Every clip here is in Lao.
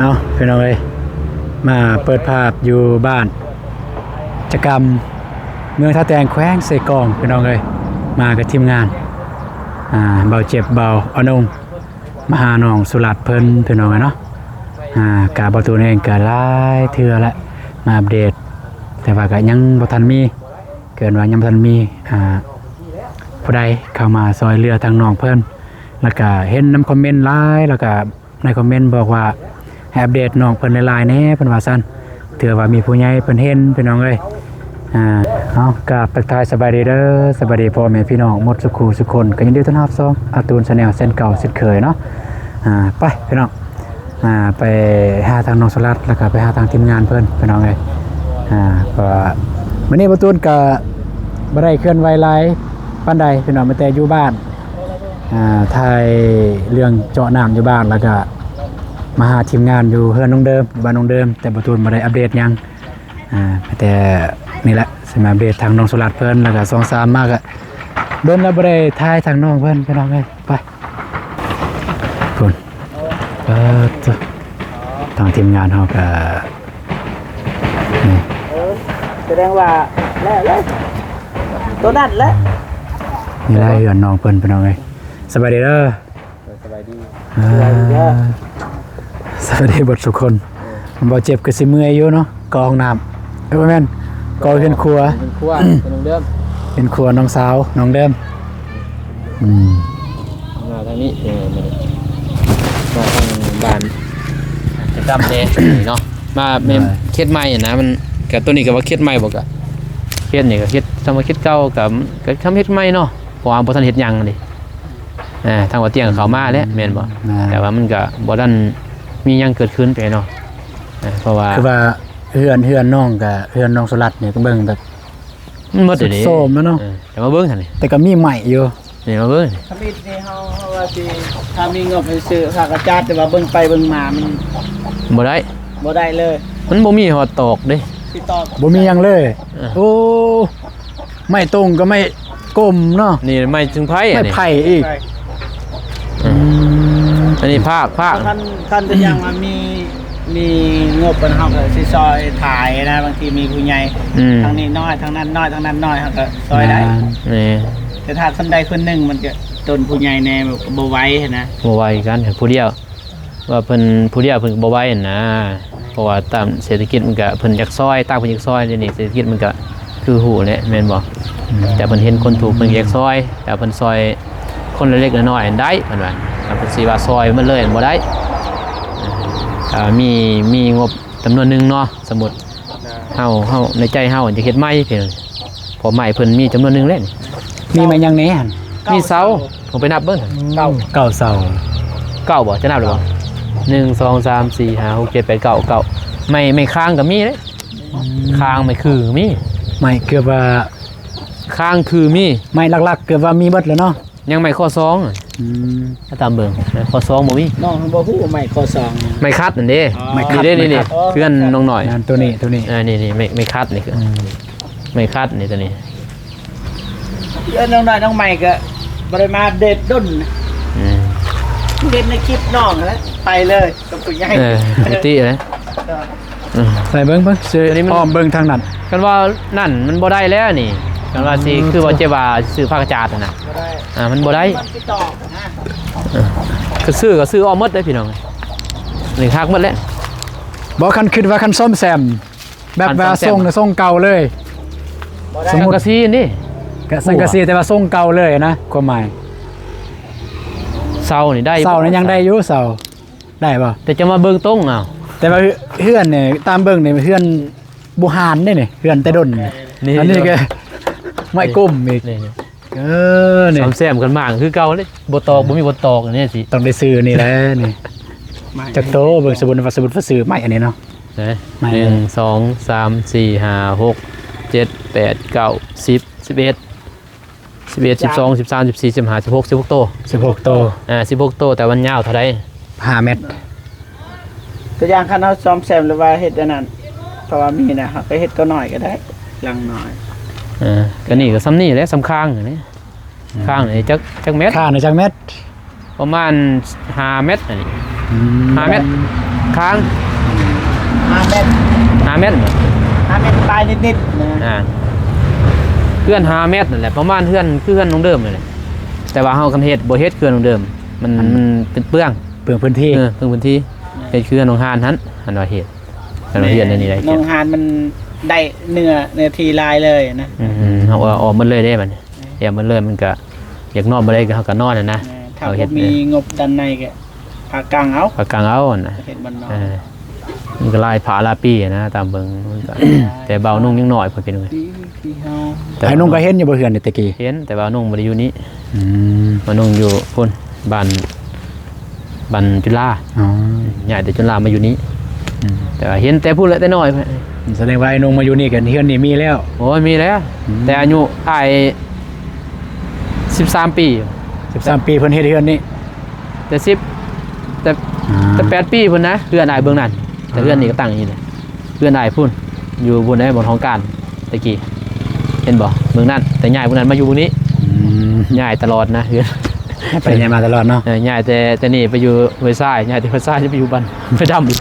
ເອົາ ພີ່ນ້ອງເອີຍ ມາເປີດພາບຢູ່ບ້ານຈະກຳ ເມືອງທ່າແຕງ ແຂວງເຊກອງ ພີ່ນ້ອງເອີຍ. ມາກັບທີມງານ ອ່າ ເບົາເຈັບ ເບົາອານົງ ມາຫານ້ອງສຸລັດເພິ່ນ ພີ່ນ້ອງເອີຍເນາະ. ອ່າ ກະເບົາຕູນເອງກະຫຼາຍເທື່ອແລ້ວມາອັບເດດ ແຕ່ວ່າກະຍັງບໍ່ທັນມີ ເກີນວ່າຍັງບໍ່ທັນມີ ອ່າ ຜູ້ໃດເຂົ້າມາຊ່ອຍເຫຼືອທາງນ້ອງເພິ່ນ. ແລ້ວກະເຫັນນຳຄອມເມັນຫຼາຍ ແລ້ວກະໃນຄອມເມັນບອກວ່າໃຫ້ອັບເດດນ້ອງເພິ່ນຫຼາຍໆແດ່ ເພິ່ນວ່າຊັ້ນ. ເທື່ອວ່າມີຜູ້ໃຫຍ່ເພິ່ນເຫັນ ພີ່ນ້ອງເອີຍ. ອ່າ ເອົາ ກາບທັກທາຍສະບາຍດີເດີ ສະບາຍດີພໍ່ແມ່ພີ່ນ້ອງໝົດສູ່ຄູ່ສູ່ຄົນ ກໍຍິນດີຕ້ອນຮັບສູ່ອາຕູນແຊນແນວເຊັ່ນເກົ່າເຊັ່ນເຄີຍເນາະ. ອ່າ ໄປພີ່ນ້ອງ ອ່າ ໄປຫາທາງນ້ອງສະຫຼັດ ແລ້ວກໍໄປຫາທາງທີມງານເພິ່ນ ພີ່ນ້ອງເອີຍ. ອ່າ ເພາະວ່າມື້ນີ້ບ່າວຕູນກໍບໍ່ໄດ້ເຄື່ອນໄຫວຫຼາຍປານໃດ ພີ່ນ້ອງ ມີແຕ່ຢູ່ບ້ານ ອ່າ ຖ່າຍເລື່ອງເຈາະນ້ຳຢູ່ບ້ານ ແລ້ວກໍມາຫາທີມງານຢູ່ເຮືອນນ້ອງເດີມ ຢູ່ບ້ານນ້ອງເດີມ ແຕ່ບ່າວຕູນບໍ່ໄດ້ອັບເດດຫຍັງ. ອ່າ ແຕ່ນີ້ແຫຼະ ຊິມາອັບເດດທາງນ້ອງສຸລັດເພິ່ນ ແລ້ວກໍສອງສາມມາກະດົນແລ້ວບໍ່ໄດ້ຖ່າຍທາງນ້ອງເພິ່ນ ພີ່ນ້ອງເອີຍ. ໄປພຸ້ນ ເອີ ທາງທີມງານເຮົາກະ ນີ້ ເອີ ສະແດງວ່າແລ້ວ ແລ້ວ ໂຕນັ້ນແຫຼະ ນີ້ແຫຼະເຮືອນນ້ອງເພິ່ນ ພີ່ນ້ອງເອີຍ. ສະບາຍດີເດີ. ເອີ ສະບາຍດີ ອ່າ ສະບາຍດີເດີ ສະບາຍດີເບິດທຸກຄົນ. ເອີ ມັນບໍ່ເຈັບກໍຊິເມື່ອຍຢູ່ເນາະ ກໍຫ້ອງນ້ຳ ເອີ ບໍ່ແມ່ນ ກໍເຮືອນຄົວ ເຮືອນຄົວນ້ອງເດີມ ເຮືອນຄົວນ້ອງສາວນ້ອງເດີມ. ອືມ ມາທາງນີ້ ເອີ ມາທາງບ້ານຈະກຳແດ່ເນາະ ມາແມ່ນ ເອີ ເຂດໃໝ່ນະ ມັນກະ ໂຕນີ້ກໍວ່າເຂດໃໝ່ບໍ່ ກະເຂດນີ້ກໍເຂດ ທຳວ່າເຂດເກົ່າ ກະ ກະທຳເຂດໃໝ່ເນາະ ເພາະວ່າບໍ່ທັນເຮັດຫຍັງເດ້. ອ່າ ທາງບ່າວຕຽງເຂົ້າມາແລ້ວ ແມ່ນບໍ່? ແມ່ນ ແຕ່ວ່າມັນກະບໍ່ທັນມີຫຍັງເກີດຂຶ້ນໄປເນາະ. ອ່າ ເພາະວ່າ ຄືວ່າເຮືອນ ເຮືອນນ້ອງກະ ເຮືອນນ້ອງສຸລັດນີ້ກໍເບິ່ງແບບ ມັນໝົດເດ ຊຸດໂຊມແລ້ວເນາະ. ເອີ ແຕ່ມາເບິ່ງຫັ້ນນີ້ ແຕ່ກໍມີໄມ້ຢູ່ ນີ້ມາເບິ່ງ ທຳອິດນີ້ເຮົາ ເຮົາວ່າຊິ ຖ້າມີງົບໃຫ້ຊື້ພາກກະຈາດ ແຕ່ວ່າເບິ່ງໄປເບິ່ງມາມັນບໍ່ໄດ້ ບໍ່ໄດ້ເລີຍ ມັນບໍ່ມີຮອດຕອກເດ້ ຊິຕອກ ບໍ່ມີຫຍັງເລີຍ. ເອີ ໂອ້ ໄມ້ຕົງກັບໄມ້ກົມເນາະ ນີ້ໄມ້ຊຶງໄພ ໄມ້ ອັນນີ້ ໄຜ່ອີກ ໄຜ່ ອືມ ອັນນີ້ພາກ ພາກ ຄັນ ຄັນຕົວຢ່າງວ່າມີ ມີງົບ ເຮົາກໍຊິຊ່ອຍຖ່າຍນະ ບາງທີມີຜູ້ໃຫຍ່ ອືມ ທາງນີ້ນ້ອຍ ທາງນັ້ນນ້ອຍ ທາງນັ້ນນ້ອຍ ເຮົາກໍຊ່ອຍໄດ້ ແມ່ນ ແຕ່ຖ້າຄົນໃດຄົນໜຶ່ງ ມັນກໍຕົ້ນຜູ້ໃຫຍ່ແດ່ ບໍ່ໄຫວຫັ້ນນະ ບໍ່ໄຫວຄືກັນ ຄັນຜູ້ດຽວ ວ່າເພິ່ນຜູ້ດຽວເພິ່ນກໍບໍ່ໄຫວຫັ້ນນະ ເພາະວ່າຕາມເສດຖະກິດມັນກະ ເພິ່ນຢາກຊ່ອຍ ຕ່າງເພິ່ນຢາກຊ່ອຍ ດຽວນີ້ເສດຖະກິດມັນກະຄືຮູ້ແຫຼະ ແມ່ນບໍ່? ອືມ ແຕ່ເພິ່ນເຫັນຄົນທຸກ ເພິ່ນກໍຢາກຊ່ອຍ ແຕ່ເພິ່ນຊ່ອຍຄົນລະເລັກລະນ້ອຍນັ້ນໄດ້ ເພິ່ນວ່າ ແຕ່ເພິ່ນຊິວ່າຊ່ອຍໝົດເລີຍນັ້ນບໍ່ໄດ້. ອ່າ ມີ ມີງົບຈຳນວນໜຶ່ງເນາະ ສົມມຸດ ເຮົາ ເຮົາ ໃນໃຈເຮົາຢາກເຮັດໄມ້ ເພາະໄມ້ເພິ່ນມີຈຳນວນໜຶ່ງແລ້ວນີ້. ມີໄມ້ຫຍັງແດ່ຫັ້ນ? ມີເສົາ ເຮົາໄປນັບເບິ່ງ ເກົ້າ ເກົ້າເສົາ ເກົ້າບໍ່? ຈະນັບໄດ້ບໍ່? ໜຶ່ງ ສອງ ສາມ ສີ່ ຫ້າ ຫົກ ເຈັດ ແປດ ເກົ້າ ເກົ້າ ໄມ້ ໄມ້ຄາງກໍມີເດ້ ອືມ ຄາງ ໄມ້ຄືກໍມີ ໄມ້ເກືອບວ່າ ຄາງຄືມີ ໄມ້ຫຼັກໆ ເກືອບວ່າມີເບິດແລ້ວເນາະ. ຍັງໄມ້ຂໍ້ສອງ ອືມ ຕາມເບິ່ງ ໄມ້ຂໍ້ສອງບໍ່ມີ ນ້ອງບໍ່ຮູ້ໄມ້ຂໍ້ສອງ ໄມ້ຄັດນັ້ນເດ້ ອໍ ໄມ້ຄັດ ນີ້ເດ້ ນີ້ ໄມ້ຄັດ ນີ້ ເພື່ອນນ້ອງນ້ອຍ ນັ້ນ ໂຕນີ້ ໂຕນີ້ ອ່າ ນີ້ ນີ້ ໄມ້ ໄມ້ຄັດນີ້ຄື ອືມ ໄມ້ຄັດນີ້ ໂຕນີ້ ເພື່ອນນ້ອງນ້ອຍນ້ອງໃໝ່ກໍບໍ່ໄດ້ມາອັບເດດດົນ ອືມ ເຫັນໃນຄລິບນ້ອງແລ້ວ ໄປເລີຍກັບຜູ້ໃຫຍ່ ເອີ ປົກກະຕິເລີຍ ເອີ ໄປເບິ່ງ ເບິ່ງ ຊິອ້ອມເບິ່ງທາງນັ້ນ ຄັນວ່ານັ້ນມັນບໍ່ໄດ້ແລ້ວນີ້ ຄັນວ່າຊິ ອືມ ຄືວ່າເຈວ່າຊື້ພາກກະຈາດຫັ້ນນະ ບໍ່ໄດ້ ອ່າ ມັນບໍ່ໄດ້ ມັນຊິຕອກນະ ເອີ ຄືຊື້ກໍຊື້ອອກໝົດເດ້ພີ່ນ້ອງ ນີ້ຫັກໝົດແລ້ວ ບໍ່ ຄັນຄິດວ່າຄັນສ້ອມແຊມ ແບບວ່າ ຄັນສ້ອມແຊມ ຊົງນະ ຊົງເກົ່າເລີຍ ບໍ່ໄດ້ ສົມມຸດ ສັງກະສີນີ້ ກະສັງກະສີ ແຕ່ວ່າຊົງເກົ່າເລີຍນະ ຄວາມໝາຍ ເສົານີ້ໄດ້ ເສົານີ້ຍັງໄດ້ຢູ່ ເສົາ ໄດ້ບໍ່? ແຕ່ຈະມາເບິ່ງຕົງເອົາ ແຕ່ວ່າເຮືອນນີ້ ຕາມເບິ່ງນີ້ ເຮືອນບູຮານເດ້ນີ້ ເຮືອນແຕ່ດົນ ນີ້ ອັນນີ້ກໍໄມ້ກົມອີກ ນີ້ ເອີ ນີ້ ສ້ອມແຊມກັນມາຄືເກົ່າເດ້ ບໍ່ຕອກ ບໍ່ມີບ່ອນຕອກ ອັນນີ້ຊິ ຕ້ອງໄດ້ຊື້ນີ້ແຫຼະນີ້ ຈັກໂຕ ເບິ່ງ ສົມມຸດວ່າ ສົມມຸດວ່າຊື້ໄມ້ອັນນີ້ເນາະ ໄມ້ ໜຶ່ງ ສອງ ສາມ ສີ່ ຫ້າ ຫົກ ເຈັດ ແປດ ເກົ້າ ສິບ ສິບເອັດ ສິບເອັດ ສິບສອງ ສິບສາມ ສິບສີ່ ສິບຫ້າ ສິບຫົກ ສິບຫົກໂຕ ສິບຫົກໂຕ ອ່າ ສິບຫົກໂຕ ແຕ່ມັນຍາວເທົ່າໃດ? ຫ້າແມັດ ຕົວຢ່າງຄັນເຮົາສ້ອມແຊມ ຫຼືວ່າເຮັດອັນນັ້ນ ເພາະວ່າມີນະ ເຮົາກໍເຮັດຕົວນ້ອຍກໍໄດ້ ຫຼັງນ້ອຍ ເອີ ກໍນີ້ກໍສ່ຳນີ້ແຫຼະ ສ່ຳຄາງນີ້ ອືມ ຄາງນີ້ຈັກ ຈັກແມັດ? ຄາງນີ້ຈັກແມັດ? ປະມານຫ້າແມັດອັນນີ້ ອືມ ຫ້າແມັດ ຂ້າງ ຫ້າແມັດ ຫ້າແມັດ ຫ້າແມັດປາຍນິດໆນະ ອ່າ ເຮືອນຫ້າແມັດນັ້ນແຫຼະ ປະມານເຮືອນ ຄືເຮືອນນ້ອງເດີມນັ້ນແຫຼະ ແຕ່ວ່າເຮົາຄັນເຮັດ ບໍ່ເຮັດເຮືອນນ້ອງເດີມ ມັນ ມັນ ມັນເປັນເປືອງ ເປືອງພື້ນທີ່ ເອີ ເປືອງພື້ນທີ່ ເຮັດຄືເຮືອນນ້ອງຮານຫັ້ນ ຫັ້ນວ່າເຮັດ ເຮືອນນ້ອງຮານອັນນີ້ໄດ້ ນ້ອງຮານມັນໄດ້ເນື້ອ ເນື້ອທີ່ຫຼາຍເລີຍນະ ອືມ ເຮົາເອົາອອກໝົດເລີຍເດ້ບັດນີ້ ແອບມັນເລີຍ ມັນກະຢາກນອນບໍ່ໄດ້ ເຮົາກະນອນຫັ້ນນະ ເອີ ຖ້າບໍ່ມີງົບດ້ານໃນກະພາກາງເອົາ ພາກາງເອົາຫັ້ນນະ ເຮັດບ້ານນອກ ເອີ ມັນກະຫຼາຍພາຫຼາຍປີນະ ຕາມເບິ່ງມັນກະ ແຕ່ບ່າວນຸ່ງຍັງນ້ອຍພຸ້ນພີ່ນ້ອງເອີຍ ອ້າຍນຸ່ງກະເຫັນຢູ່ບໍ່ເຮືອນແຕ່ກີ້ ເຫັນ ແຕ່ບ່າວນຸ່ງບໍ່ໄດ້ຢູ່ນີ້ ອືມ ບ່າວນຸ່ງຢູ່ພຸ້ນ ບ້ານ ບ້ານຈຸລາ ອໍ ຍ້າຍແຕ່ຈຸລາມາຢູ່ນີ້ ອືມ ແຕ່ວ່າເຫັນແຕ່ພຸ້ນແຫຼະ ແຕ່ນ້ອຍ ສະແດງວ່າອ້າຍນຸ່ງມາຢູ່ນີ້ກະເຮືອນນີ້ມີແລ້ວ ໂອ້ຍ ມີແລ້ວ ອືມ ແຕ່ອາຍຸອ້າຍສິບສາມປີ ສິບສາມປີເພິ່ນເຮັດເຮືອນນີ້ ແຕ່ສິບ ແຕ່ ອ່າ ແຕ່ແປດປີພຸ້ນນະ ເຮືອນອ້າຍເບື້ອງນັ້ນ ແຕ່ເຮືອນນີ້ກະຕັ້ງຢູ່ນີ້ແຫຼະ ອ່າ ເຮືອນອ້າຍພຸ້ນ ຢູ່ບຸ້ນໃດ ບ່ອນຫ້ອງການແຕ່ກີ້ ເຫັນບໍ່ ເບື້ອງນັ້ນ ແຕ່ຍ້າຍບຸ້ນນັ້ນມາຢູ່ບຸ້ນນີ້ ອືມ ຍ້າຍຕະຫຼອດນະ ເຮືອນ ໄປຍ້າຍມາຕະຫຼອດເນາະ ເອີ ຍ້າຍແຕ່ ແຕ່ນີ້ໄປຢູ່ຫ້ວຍຊາຍ ຍ້າຍແຕ່ຫ້ວຍຊາຍຈະໄປຢູ່ບ້ານຫ້ວຍດຳອີກ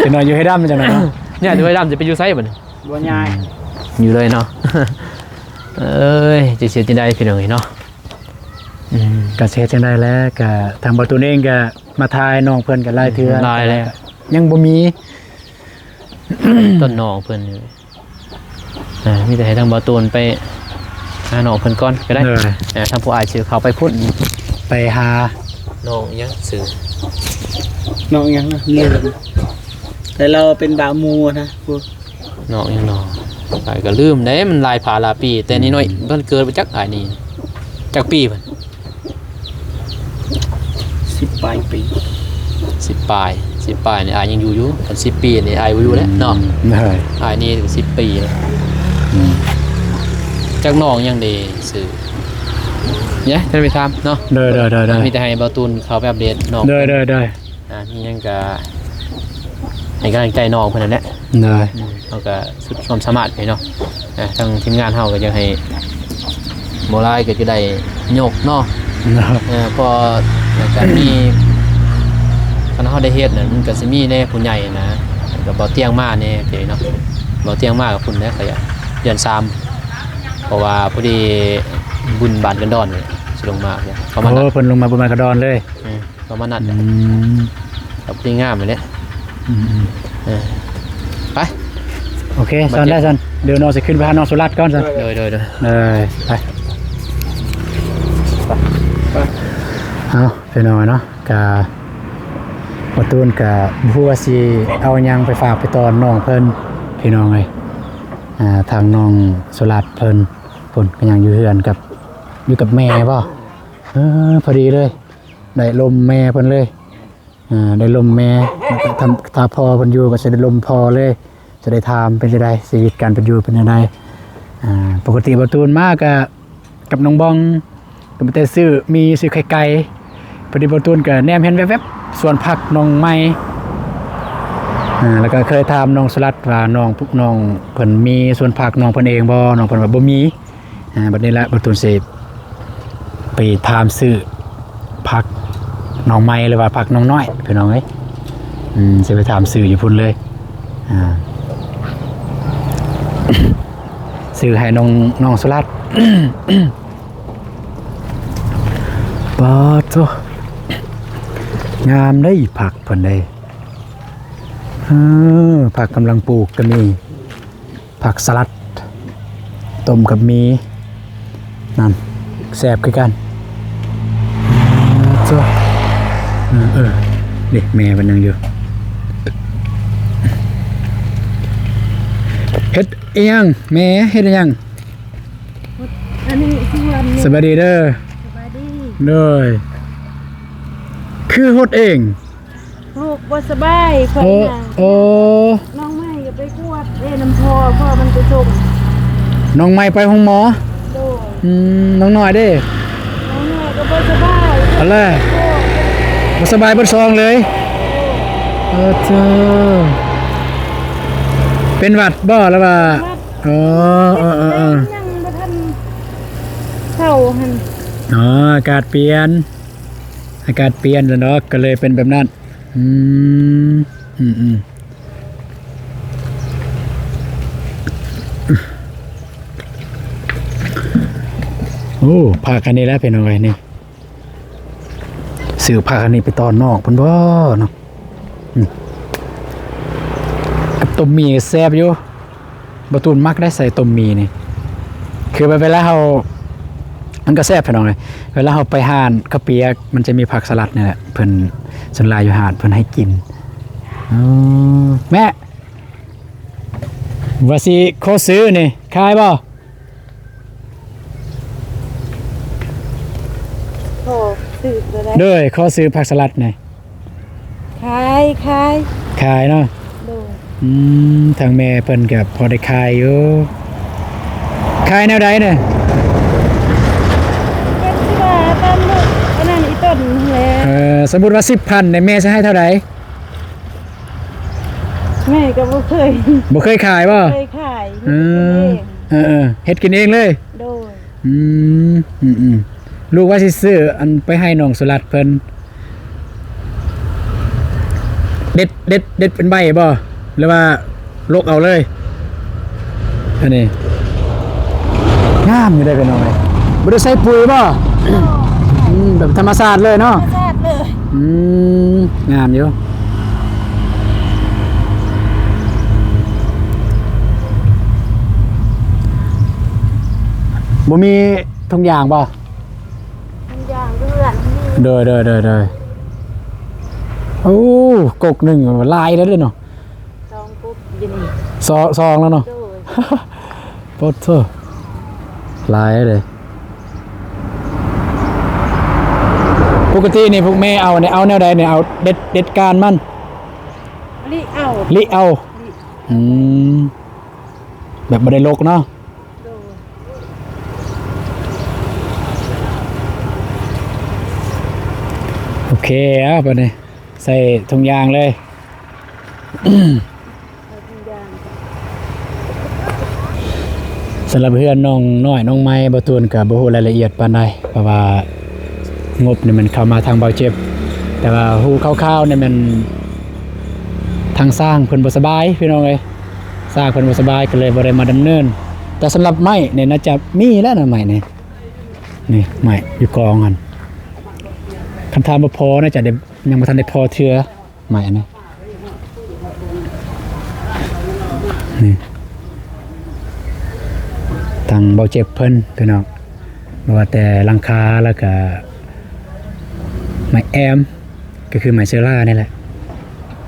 ຈັກໜ້ອຍຢູ່ຫ້ວຍດຳ ຈັກໜ້ອຍເນາະ ຍ້າຍແຕ່ຫ້ວຍດຳຈະໄປຢູ່ໃສບັດນີ້ ບໍ່ຍ້າຍ ອືມ ຢູ່ເລີຍເນາະ ເອີຍ ຈະເຮັດຈັ່ງໃດພີ່ນ້ອງເອີຍເນາະ ອືມ ກະຊິເຮັດຈັ່ງໃດແຫຼະ ກະທາງບ່າວຕູນເອງກະມາຖ່າຍນ້ອງເພິ່ນກະຫຼາຍເທື່ອ ຫຼາຍແລ້ວ ຍັງບໍ່ມີ ຕົ້ນນ້ອງເພິ່ນ ເອີ ມີແຕ່ໃຫ້ທາງບ່າວຕູນໄປຫານ້ອງເພິ່ນກ່ອນກະໄດ້ ເອີ ທາງຜູ້ອ້າຍຊິເຂົ້າໄປພຸ້ນ ໄປຫານ້ອງຫຍັງຊື່ ນ້ອງຫຍັງນະ ແຕ່ລາວເປັນບ່າວໝູ່ນະ ນ້ອງຫຍັງນໍ ອ້າຍກະລືມເດ້ ມັນຫຼາຍພາຫຼາຍປີ ແຕ່ນ້ອຍໆ ອືມ ເພິ່ນເກີດບໍ່ຈັກອ້າຍນີ້ ຈັກປີເພິ່ນ ສິບປາຍປີ ສິບປາຍ ສິບປາຍນີ້ອ້າຍຍັງຢູ່ຢູ່ ຄັນສິບປີນີ້ອ້າຍບໍ່ຢູ່ແລ້ວເນາະ ອືມ ອ້າຍນີ້ສິບປີແລ້ວ ອືມ ຈັກນ້ອງຫຍັງເດຊື່ ເນາະ ຈະໄປຖາມເນາະ ໂດຍໆໆ ມີແຕ່ໃຫ້ບ່າວຕູນເຂົ້າໄປອັບເດດນ້ອງ ໂດຍໆ ອ່າ ມີຫຍັງກະໃຫ້ກຳລັງໃຈນ້ອງເພິ່ນນັ້ນແຫຼະ ໂດຍ ອືມ ເຮົາກະສຸດຄວາມສາມາດເລີຍເນາະ ອ່າ ທາງທີມງານເຮົາກະຢາກໃຫ້ບໍ່ຫຼາຍກະຈະໄດ້ຍົກເນາະ ໂດຍ ເອີ ເພາະກະມີ ຄັນເຮົາໄດ້ເຮັດນັ້ນ ມັນກະຊິມີແດ່ຜູ້ໃຫຍ່ນະ ກະເບົາຕຽງມາແດ່ເນາະ ເບົາຕຽງມາກະພຸ້ນແຫຼະ ກະເດືອນສາມ ເພາະວ່າພໍດີບຸນບ້ານກັນດອນນີ້ຊິລົງມາ ເຂົາມາ ໂອ້ ເພິ່ນລົງມາບຸນບ້ານກັນດອນເລີຍ ອືມ ປະມານນັ້ນແຫຼະ ອືມ ກັບທີ່ງາມແຫຼະ ອືມໆ ເອີ ໄປ ໂອເຄ ຊັ້ນໄດ້ຊັ້ນ ດຽວນ້ອງຊິຂຶ້ນໄປຫານ້ອງສຸລັດກ່ອນຊັ້ນ ໂດຍໆໆ ເອີ ໄປ ໄປ ເອົາ ພີ່ນ້ອງເນາະ ກະ ບ່າວຕູນກະບໍ່ຮູ້ວ່າຊິເອົາຫຍັງໄປຝາກໄປຕ້ອນນ້ອງເພິ່ນ ພີ່ນ້ອງເອີຍ ອ່າ ທາງນ້ອງສຸລັດເພິ່ນ ເພິ່ນກະຍັງຢູ່ເຮືອນກັບ ຢູ່ກັບແມ່ບໍ ເອີ ພໍດີເລີຍ ໄດ້ລົມແມ່ເພິ່ນເລີຍ ອ່າ ໄດ້ລົມແມ່ ຖ້າ ຖ້າພໍ່ເພິ່ນຢູ່ກະຊິໄດ້ລົມພໍ່ເລີຍ ຈະໄດ້ຖາມເປັນຈັ່ງໃດ ຊີວິດການເປັນຢູ່ເປັນຈັ່ງໃດ ອ່າ ປົກກະຕິບ່າວຕູນມາກະກັບນ້ອງບອງ ກະມີແຕ່ຊື້ໝີ່ ຊື້ໄຂ່ໄກ່ ພໍດີບ່າວຕູນກະແນມເຫັນແວບໆ ສວນຜັກນ້ອງໃໝ່ ອ່າ ແລ້ວກະເຄີຍຖາມນ້ອງສຸລັດວ່ານ້ອງ ນ້ອງເພິ່ນມີສວນຜັກນ້ອງເພິ່ນເອງບໍ່ ນ້ອງເພິ່ນວ່າບໍ່ມີ ອ່າ ບັດນີ້ລະ ບ່າວຕູນຊິໄປຖາມຊື້ຜັກໜໍ່ໄມ້ ຫຼືວ່າຜັກໜໍ່ນ້ອຍ ພີ່ນ້ອງເອີຍ ອືມ ຊິໄປຖາມຊື້ຢູ່ພຸ້ນເລີຍ ອ່າ ຊື້ໃຫ້ນ້ອງ ນ້ອງສຸລັດ ປາດໂທ້ ງາມເດ້ ຜັກເພິ່ນເດ້ ເອີ ຜັກກຳລັງປູກກະມີ ຜັກສະຫຼັດ ຕົ້ມກັບໝີ່ ນັ້ນ ແຊບຄືກັນ ເອີ ເອີ ນີ້ແມ່ເພິ່ນຍັງຢູ່ ເຮັດອີ່ຫຍັງແມ່ ເຮັດອີ່ຫຍັງ? ອັນນີ້ສວນ ສະບາຍດີເດີ ສະບາຍດີ ໂດຍ ຄືຫົດເອງ? ລູກບໍ່ສະບາຍ ເພິ່ນ ໂອ້ ນະ ໂອ້ ນ້ອງໃໝ່ກໍໄປກວດເດ້ນຳພໍ່ ພໍ່ມັນໄປສົ່ງ ນ້ອງໃໝ່ໄປໂຮງໝໍ ໂດຍ ອືມ ນ້ອງນ້ອຍເດ້? ນ້ອງນ້ອຍກໍບໍ່ສະບາຍ ເອົາແລ້ວ ໂດຍ ບໍ່ສະບາຍເບິດສອງເລີຍ ໂດຍ ເອີ ເຈົ້າ ເປັນຫວັດບໍ່ ຫຼືວ່າ ຫວັດ ອໍ ເອີ ເອີ ເອີ ຍັງບໍ່ທັນເຊົາຫັ້ນ ອໍ ອາກາດປ່ຽນ ອາກາດປ່ຽນແລ້ວເນາະ ກໍເລີຍເປັນແບບນັ້ນ ອືມ ອືມໆ ໂອ້ ຜັກອັນນີ້ແຫຼະພີ່ນ້ອງເອີຍ ນີ້ ຊື້ຜັກອັນນີ້ໄປຕ້ອນນ້ອງເພິ່ນບໍ່ເນາະ. ອືມ ກັບຕົ້ມໝີ່ແຊບຢູ່. ບ່າວຕູນມັກໄດ້ໃສ່ຕົ້ມໝີ່ນີ້ ຄືແບບເວລາເຮົາ ມັນກໍແຊບພີ່ນ້ອງເອີຍ. ເວລາເຮົາໄປຮ້ານເຂົ້າປຽກ ມັນຈະມີຜັກສະຫຼັດນີ້ແຫຼະ ເພິ່ນ ສ່ວນຫຼາຍຢູ່ຮ້ານເພິ່ນໃຫ້ກິນ. ອືມ ແມ່ ວ່າຊິຂໍຊື້ນີ້ ຂາຍບໍ່? ຂໍຊື້ກໍໄດ້ ໂດຍ ຂໍຊື້ຜັກສະຫຼັດນີ້. ຂາຍ ຂາຍ ຂາຍເນາະ. ໂດຍ ອືມ ທາງແມ່ເພິ່ນກໍພໍໄດ້ຂາຍຢູ່. ຂາຍແນວໃດນີ້? ກໍຊິວ່າຕາມລູກອັນນັ້ນອີ່ຕົ້ນແຫຼະ. ເອີ ສົມມຸດວ່າສິບພັນນີ້ ແມ່ຊິໃຫ້ເທົ່າໃດ? ແມ່ກໍບໍ່ເຄີຍ ບໍ່ເຄີຍຂາຍບໍ່? ເຄີຍຂາຍ. ເອີ ເຮັດກິນເອງ ເອີໆ ເຮັດກິນເອງເລີຍ. ໂດຍ ອືມ ອືມໆ ລູກວ່າຊິຊື້ອັນໄປໃຫ້ນ້ອງສຸລັດເພິ່ນ ເດັດ ເດັດ ເດັດເປັນໃບບໍ່ ຫຼືວ່າລົກເອົາເລີຍ? ອັນນີ້ງາມຢູ່ເດ້ພີ່ນ້ອງເອີຍ ບໍ່ໄດ້ໃສ່ປຸຍບໍ່? ອືມ ແບບທຳມະຊາດເລີຍເນາະ. ທຳມະຊາດເລີຍ. ອືມ ງາມຢູ່. ບໍ່ມີຖົງຢາງບໍ່? ຖົງຢາງເຮືອນ. ໂດຍໆໆໆ ໂອ້ ກົກໜຶ່ງຫຼາຍເດ້ເນາະ. ສອງກົກຢູ່ນີ້ ສອງ ສອງແລ້ວເນາະ. ໂດຍ ໂອ້ໂທ້ ຫຼາຍເດ້. ປົກກະຕິນີ້ພວກແມ່ເອົານີ້ ເອົາແນວໃດນີ້? ເອົາເດັດ ເດັດກ້ານມັນ ລິເອົາ ລິເອົາ. ອືມ ແບບບໍ່ໄດ້ລົກເນາະ. ໂດຍ ໂອເຄ ເອົາບາດນີ້ໃສ່ຖົງຢາງເລີຍ. ໃສ່ຖົງຢາງ. ສຳລັບເຮືອນນ້ອງນ້ອຍນ້ອງໃໝ່ ບ່າວຕູນກໍບໍ່ຮູ້ລາຍລະອຽດປານໃດ ເພາະວ່າງົບນີ້ມັນເຂົ້າມາທາງບ່າວເຈັບ ແຕ່ວ່າຮູ້ຄ່າວໆນີ້ແມ່ນ ທາງຊ່າງເພິ່ນບໍ່ສະບາຍພີ່ນ້ອງເອີຍ ຊ່າງເພິ່ນບໍ່ສະບາຍກໍເລີຍບໍ່ໄດ້ມາດຳເນີນ. ແຕ່ສຳລັບໄມ້ນີ້ໜ້າຈະມີແລ້ວນະ ໄມ້ນີ້ ນີ້ໄມ້ຢູ່ກອງຫັ້ນ ຄັນຖາມວ່າພໍໜ້າຈະໄດ້ ຍັງບໍ່ທັນໄດ້ພໍເທື່ອ ໄມ້ອັນນີ້ ນີ້ ທາງເບົາເຈັບເພິ່ນພີ່ນ້ອງ ບໍ່ວ່າແຕ່ຫຼັງຄາ ແລ້ວກະໄມ້ແອ້ມ ກໍຄືໄມ້ເຊີລານີ້ແຫຼະ.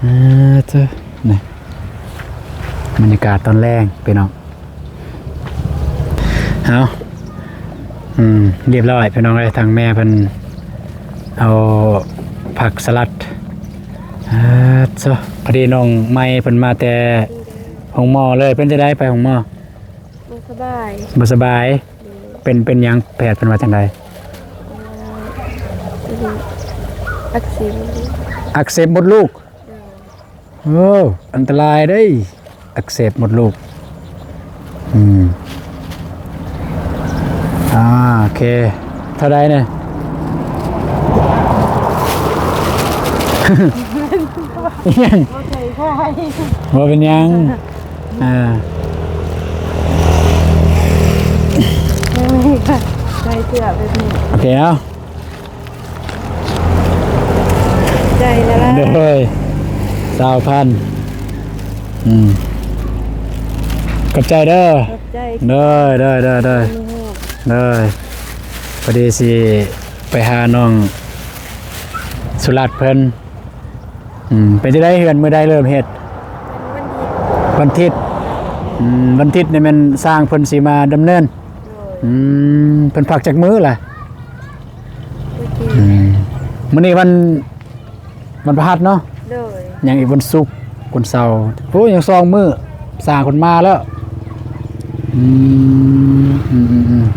ອ່າ ເທີ ນີ້ ບັນຍາກາດຕອນແລງພີ່ນ້ອງ. ເອົາ ອືມ ຮຽບຮ້ອຍພີ່ນ້ອງເອີຍ ທາງແມ່ເພິ່ນເອົາຜັກສະຫຼັດ. ອ່າ ເທີ ພໍດີນ້ອງໃໝ່ເພິ່ນມາແຕ່ໂຮງໝໍເລີຍ. ເປັນຈັ່ງໃດໄປໂຮງໝໍ? ບໍ່ສະບາຍ ບໍ່ສະບາຍ. ໂດຍ ເປັນ ເປັນຫຍັງ? ແພດເພິ່ນວ່າຈັ່ງໃດ? ເອີ ອັກເສບ ອັກເສບມົດລູກ. ໂດຍ ໂອ້ ອັນຕະລາຍເດ້ ອັກເສບມົດລູກ. ອືມ ອ່າ ໂອເຄ ເທົ່າໃດນີ້? ອີຫຍັງ? ບໍ່ເປັນຫຍັງ. ອ່າ ໃສ່ເສື້ອແບບນີ້ ໂອເຄເອົາ. ໃຈລະລະ ໂດຍ ຊາວພັນ. ອືມ ຂອບໃຈເດີ ຂອບໃຈ. ໂດຍ ໂດຍ ໂດຍ ໂດຍ ມີແຮງ ໂດຍ. ພໍດີຊິໄປຫານ້ອງສຸລັດເພິ່ນ. ອືມ ເປັນຈັ່ງໃດເຮືອນ ມື້ໃດເລີ່ມເຮັດ? ວັນທິດ ວັນທິດ. ອືມ ວັນທິດນີ້ແມ່ນຊ່າງເພິ່ນຊິມາດຳເນີນ. ໂດຍ ອືມ ເພິ່ນພັກຈັກມື້ລະ? ມື້ກີ້ ອືມ ມື້ນີ້ວັນ ວັນພະຫັດເນາະ. ໂດຍ ຍັງອີກວັນສຸກ ວັນເສົາ. ໂອ້ ຍັງສອງມື້ ຊ່າງເພິ່ນມາແລ້ວ. ອືມ ອືມໆ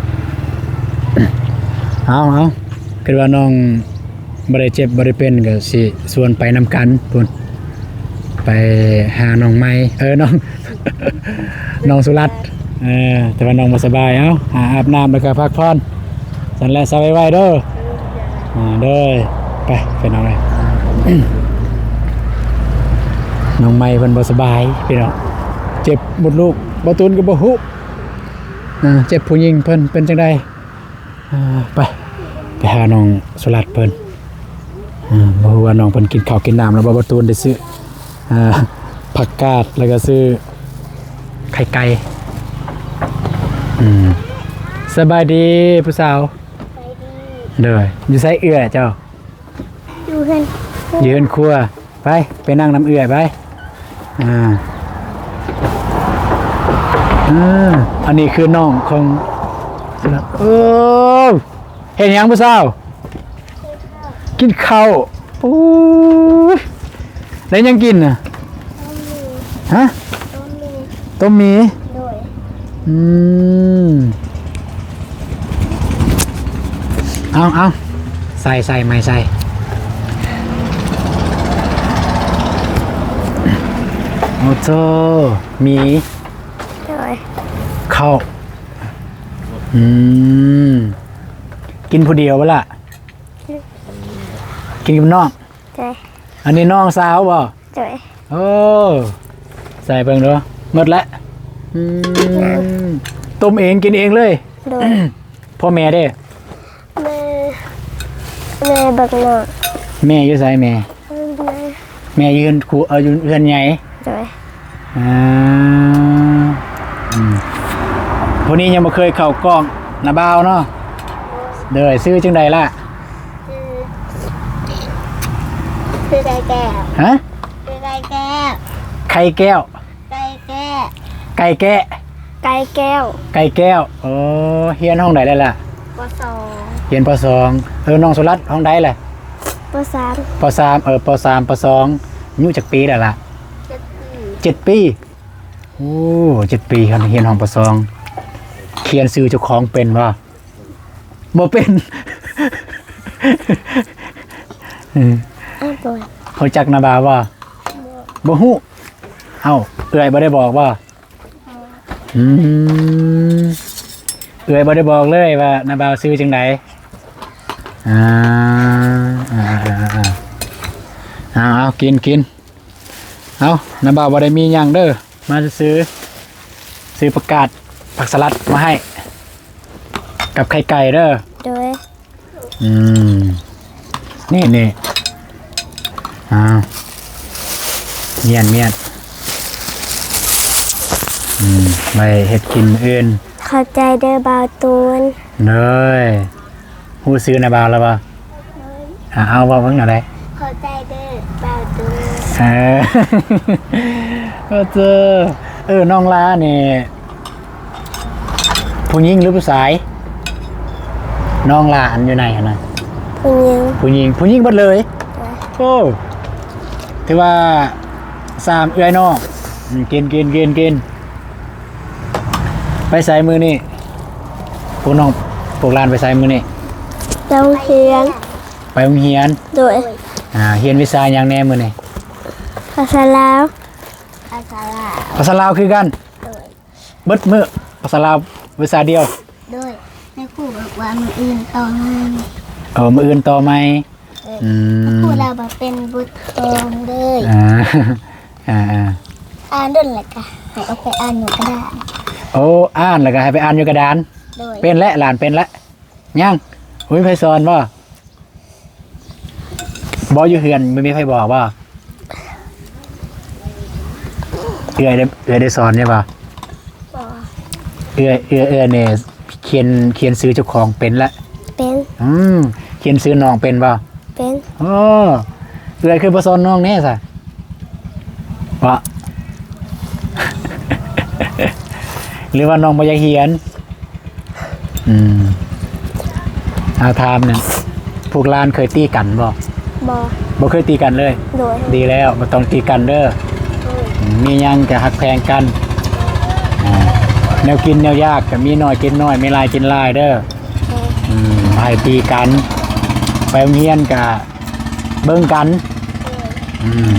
ໆ ເອົາ ເອົາ ຄິດວ່ານ້ອງ ບໍ່ໄດ້ເຈັບບໍ່ໄດ້ເປັນ ກໍຊິຊວນໄປນຳກັນພຸ້ນ ໄປຫານ້ອງໃໝ່ ເອີ ນ້ອງ ນ້ອງສຸລັດ. ເອີ ແຕ່ວ່ານ້ອງບໍ່ສະບາຍ. ເອົາ ຫາອາບນ້ຳແລ້ວກໍພັກຜ່ອນ. ຊັ້ນແຫຼະ ເຊົາໄວໆເດີ. ເອີ ເອີ ໂດຍ ໄປ ພີ່ນ້ອງເອີຍ. ນ້ອງໃໝ່ເພິ່ນບໍ່ສະບາຍພີ່ນ້ອງ ເຈັບມົດລູກ ບ່າວຕູນກໍບໍ່ຮູ້ ເອີ ເຈັບຜູ້ຍິງເພິ່ນເປັນຈັ່ງໃດ? ອ່າ ໄປ ໄປຫານ້ອງສຸລັດເພິ່ນ ອ່າ ບໍ່ຮູ້ວ່ານ້ອງເພິ່ນກິນເຂົ້າກິນນ້ຳແລ້ວບໍ່? ບ່າວຕູນໄດ້ຊື້ ອ່າ ຜັກກາດ ແລ້ວກໍຊື້ໄຂ່ໄກ່ ອືມ ສະບາຍດີຜູ້ສາວ ສະບາຍດີ ໂດຍ ຢູ່ໃສເອື້ອຍເຈົ້າ? ຢູ່ເຮືອນ ຢູ່ເຮືອນຄົວ ໄປ ໄປນັ່ງນຳເອື້ອຍໄປ ອ່າ ເອີ ອັນນີ້ຄືນ້ອງຂອງ ໂອ້ ເຮັດຫຍັງຜູ້ສາວ? ກິນເຂົ້າ ໂອ້ຍ ໄດ້ຫຍັງກິນນະ? ຕົ້ມໝີ່ ຮະ? ຕົ້ມໝີ່ ຕົ້ມໝີ່ ໂດຍ ອືມ ເອົາ ເອົາ ໃສ່ ໃສ່ ໃໝ່ໃສ່ ໂອ້ໂທ້ ໝີ່ ໂດຍ ເຂົ້າ ອືມ ກິນຜູ້ດຽວບໍ່ລະ? ກິນ ກິນກັບນ້ອງ ໂດຍ ອັນນີ້ນ້ອງສາວບໍ່? ໂດຍ ໂອ້ ໃສ່ເບິ່ງດູ ໝົດແລ້ວ ອືມ ຕົ້ມເອງກິນເອງເລີຍ ໂດຍ ພໍ່ແມ່ເດ້? ແມ່ ແມ່ບັກນ້ອງ ແມ່ຢູ່ໃສແມ່? ແມ່ຢູ່ເຮືອນຄູ ເອີ ຢູ່ເຮືອນໃຫຍ່ ໂດຍ ອ່າ ອືມ ຜູ້ນີ້ຍັງບໍ່ເຄີຍເຂົ້າກ້ອງ ນ້າບ່າວເນາະ ໂດຍ ຊື່ຈັ່ງໃດລະ? ຊື່ ຊື່ໄກ່ແກ້ວ ຮະ? ຊື່ໄກ່ແກ້ວ ໄຂ່ແກ້ວ ໄກ່ແກ້ວ ໄກ່ແກ້ວ ໄກ່ແກ້ວ ໄກ່ແກ້ວ ໂອ້ ຮຽນຫ້ອງໃດແລ້ວລະ? ປໍສອງ ຮຽນປໍສອງ ເອີ ນ້ອງສຸລັດຫ້ອງໃດລະ? ປໍສາມ ປໍສາມ ເອີ ປໍສາມ ປໍສອງ ອາຍຸຈັກປີແລ້ວລະ? ເຈັດປີ ເຈັດປີ ໂອ້ ເຈັດປີ ຮຽນຫ້ອງປໍສອງ ຂຽນຊື່ເຈົ້າຂອງເປັນບໍ່? ບໍ່ເປັນ ອືມ ອ້າຍ ຮູ້ຈັກນ້າບ່າວບໍ່? ບໍ່ ບໍ່ຮູ້ ເອົ້າ ເອື້ອຍບໍ່ໄດ້ບອກບໍ່? ອືມ ເອື້ອຍບໍ່ໄດ້ບອກເລີຍວ່ານ້າບ່າວຊື່ຈັ່ງໃດ? ອ່າ ເອົາ ເອົາ ກິນ ກິນ ເອົາ ນ້າບ່າວບໍ່ໄດ້ມີຫຍັງເດີ ມາຊື່ໆ ຊື້ຜັກກາດ ຜັກສະຫຼັດມາໃຫ້ ກັບໄຂ່ໄກ່ເດີ ໂດຍ ອືມ ນີ້ໆ ອ້າວ ມ້ຽນໆ ອືມ ໄວ້ເຮັດກິນມື້ອື່ນ ຂອບໃຈເດີບ່າວຕູນ ໂດຍ ຮູ້ຊື່ນ້າບ່າວແລ້ວບໍ່? ອ່າ ເອົາ ເວົ້າເບິ່ງແນວໃດ? ຂອບໃຈເດີບ່າວຕູນ ເອີ ເອີ ເອີ ນ້ອງລານີ້ ຜູ້ຍິງຫຼືຜູ້ຊາຍ? ນ້ອງຫຼານຢູ່ໃນຫັ້ນນະ ຜູ້ຍິງ ຜູ້ຍິງ ຜູ້ຍິງເບິດເລີຍ ໂອ້ ຖືວ່າສາມເອື້ອຍນ້ອງ ອືມ ກິນ ກິນ ກິນ ກິນ ໄປໃສມື້ນີ້? ພວກນ້ອງ ພວກຫຼານໄປໃສມື້ນີ້? ໄປໂຮງຮຽນ ໄປໂຮງຮຽນ ໂດຍ ອ່າ ຮຽນວິຊາຫຍັງແດ່ມື້ນີ້? ພາສາລາວ ພາສາລາວ ພາສາລາວຄືກັນ ໂດຍ ເບິດມື້ ພາສາລາວວິຊາດຽວ ໂດຍ ແມ່ຄູບອກວ່າມື້ອື່ນຕໍ່ໃໝ່ ເອີ ມື້ອື່ນຕໍ່ໃໝ່ ເອີ ອືມ ຄູລາວວ່າເປັນບົດກອງເດີ ອ່າ ອ່າໆ ອ່ານດົນແລ້ວກະໃຫ້ເອົາໄປອ່ານຢູ່ກະດານ ໂອ້ ອ່ານແລ້ວກະໃຫ້ໄປອ່ານຢູ່ກະດານ ໂດຍ ເປັນແລ້ວ ຫຼານເປັນແລ້ວ ຍັງ ບໍ່ມີໃຜສອນບໍ່? ບໍ່ ຢູ່ເຮືອນບໍ່ມີໃຜບອກບໍ່? ເອື້ອຍໄດ້ ເອື້ອຍໄດ້ສອນຢູ່ບໍ່? ບໍ່ ເອື້ອຍ ເອື້ອຍ ເອື້ອຍນີ້ຂຽນ ຂຽນຊື່ເຈົ້າຂອງເປັນລະ? ເປັນ ອືມ ຂຽນຊື່ນ້ອງເປັນບໍ່? ເປັນ ໂອ້ ເອື້ອຍຄືບໍ່ສອນນ້ອງແດ່ຊະ? ເພາະ ຫຼືວ່ານ້ອງບໍ່ຢາກຮຽນ? ອືມ ເອົາ ຖາມແດ່ ພວກຫຼານເຄີຍຕີກັນບໍ່? ບໍ່ ບໍ່ເຄີຍຕີກັນເລີຍ? ໂດຍ ດີແລ້ວ ບໍ່ຕ້ອງຕີກັນເດີ ໂດຍ ມີຫຍັງກະຮັກແພງກັນ ອ່າ ແນວກິນແນວຢາກກະມີໜ້ອຍກິນໜ້ອຍ ມີຫຼາຍກິນຫຼາຍເດີ ໂດຍ ອືມ ໃຫ້ຕີກັນ ໄປໂຮງຮຽນກະ ເບິ່ງກັນ ອືມ